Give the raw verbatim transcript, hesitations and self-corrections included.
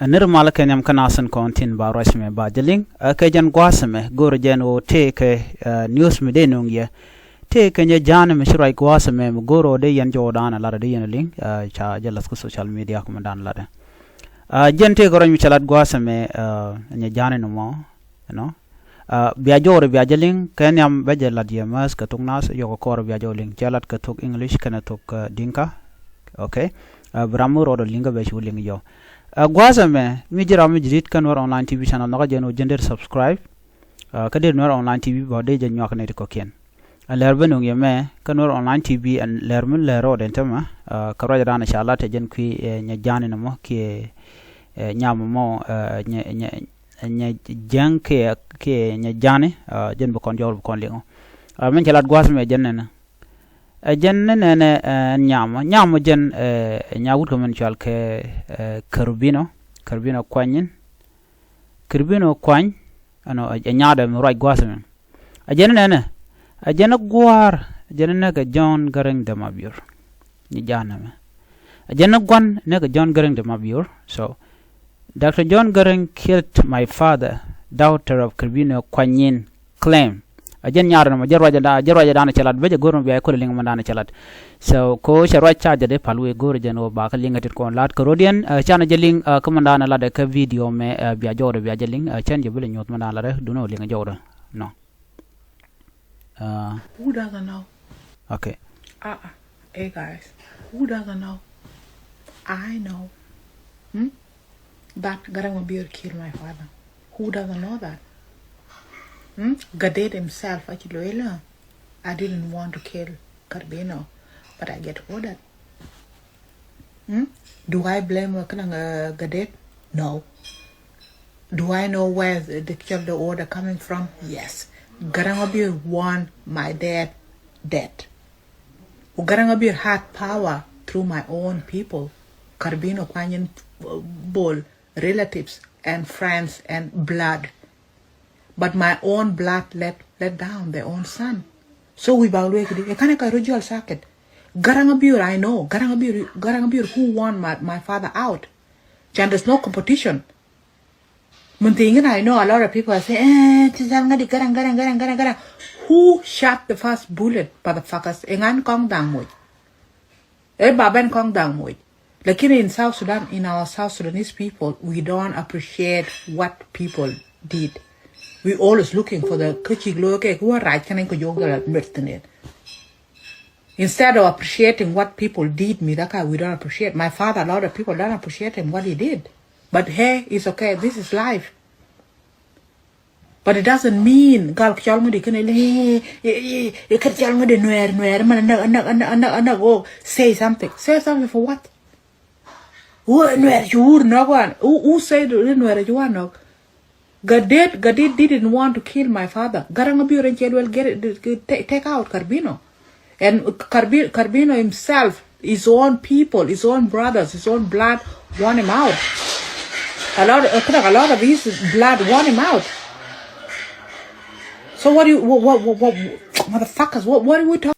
Ɛ nir mal kɛ nhiam kä nath tin kɔn tin ba ruac mɛ ba jɛ liŋ. Ɛ kɛ jɛn gua̱a̱th mɛ go̱o̱rɛ jɛn ɣöö tëë kɛ, ɛ, news mi dee nuŋ yɛ. Tëë kɛ nyɛ ja̱a̱n mi ci ruac gua̱a̱th mɛ mi go̱o̱rɛ ɣöö dee yɛn jɔwdan ɛ lat ɛ dee yɛn liŋ, ɛ, ca jɛ lath kä social media kä mi dan latdɛ. Ɛ, jɛn tëë kɛ ruac mi cɛ lat gua̱a̱th mɛ, ɛ, nyɛ ja̱a̱n ni mɔ, you know. Ɛ, bia jɔwdɛ bia jɛ liŋ kɛ nhiam bɛ jɛ lat yɛ määth kɛ thok nath, yɔkɛ kɔɔr bia jɔw liŋ cɛ lat kɛ thok English kɛnɛ thok, ɛ, Dinka. Okay. Ɛ, bi ram mi rɔɔdɛ liŋ kä bɛ cu liŋ yɔ. Ɛ, gua̱a̱th ɛmɛ mi ji̱ ram mi ji̱ rit kä Nuer Online T V channel nhɔkä jɛn ɣöö jɛn der subscribe. Ɛ, kä der Nuer Online T V bä dee jɛ nyuak nɛy ti kɔ̱kiɛn. Ɛ lɛr ben nuŋ yɛ mɛ kä Nuer Online T V, ɛ lɛr mi lɛr rɔɔdɛ ɛn tämɛ, ɛ, kɛ ruacdan ca lat ɛ jɛn kui̱, ɛ, nyɛ ja̱a̱n ni mɔ kiɛ, ɛ, nyam mɔ, ɛ, nyɛ, nyɛ, nyɛ jiäŋ kiɛ, kiɛ nyɛ ja̱a̱n ni, ɛ, jɛn bi kɔn jɔwdɛ bi kɔn liŋ ɔ. Ɛ, min cɛ lat gua̱a̱th mɛ jɛn nɛnɛ. Ɛ jɛn ni nɛnɛ, ɛ, nyamɔ, nyamɔ jɛn, ɛ, nya wut kɛ min cual kɛ, ɛ, Karbino, Karbino Kuany in. Karbino Kuany, ɛnɔ, ɛ, ɛ nyaadɛ mi ruac gua̱a̱th mɛ. Ɛ jɛn ni nɛnɛ, ɛ jɛn ni gua̱a̱r, ɛ jɛn ni nɛkɛ John Garang de Mabior. Ni ja̱a̱n ɛmɛ. Ɛ jɛn ni gua̱n nɛkɛ John Garang de Mabior. So, Doctor John Garang killed my father, daughter of Karbino Kuany in claim. Ɛ jɛn nyar nɔmɔ, jɛ ruacɛ da, jɛ ruacɛ danɛ cɛ lat, bɛ jɛ go̱r mɔ bia i̱ kulɛ liŋ mɔ danɛ cɛ lat. So, ko cɛ ruac ca jɛ dee pal wee go̱r jɛn wä ba kä liŋ ɛ tit kɔn lat kɛ rodiɛn, ɛ, canɛ jɛ liŋ, ɛ, kä mɔ danɛ lat ɛ kä video mɛ, ɛ, bia jɔwdɛ bia jɛ liŋ, ɛ, cɛn jɛ bi lɛ nyuɔth mɔ danɛ lat ɛ, dunɛ wä liŋ jɔwdɛ. No. Uh, Who doesn't know? Okay. Uh-uh. Hey, guys. Who doesn't know? I know. Hmm? That Garang Mabior killed my father. Who doesn't know that? Hmm? Gadet himself, actually, I didn't want to kill Karbino, but I get ordered. Hmm? Do I blame, uh, Kanang, uh, Gadet? No. Do I know where the, the, the order coming from? Yes. Garang Mabior want my dad dead. Garang Mabior had power through my own people. Karbino Kuany in, uh, Bol, relatives and friends and blood. But my own blood let, let down their own son. So we ba luek di. Ekane ka rojal circuit. Garang Mabior, I know. Garang Mabior, Garang Mabior who won my, my father out. And there's no competition. Mun thing I know a lot of people say, eh, ti jal ŋa̱di Garang, Garang, Garang, Garang, Garang. Who shot the first bullet, motherfuckers? Eŋan kɔŋ daŋ moc. E ba ben kɔŋ daŋ moc. Lakini in South Sudan, in our South Sudanese people, we don't appreciate what people did. We always looking for the kä cik lo̱o̱ kɛ kä wä rac kɛn ko jok jala mer thin. Instead of appreciating what people did, mi daka, we don't appreciate. My father, a lot of people don't appreciate him, what he did. But hey, it's okay. This is life. But it doesn't mean gal cɔl ŋudi kene le, eh, eh, eh, kene cɔl ŋudi Nuer, Nuer, man, na, na, na, na, na, go say something. Say something for what? Who Nuer, you would not want. Who, who said Nuer, you want? Gadet, Gadet didn't want to kill my father. Garang Mabior and Chedwell get it, take, take out Karbino. And Karbi-, Karbino himself, his own people, his own brothers, his own blood, want him out. A lot, uh, a lot of his blood want him out. So what do you, what, what, what, what, motherfuckers, what, what are we talking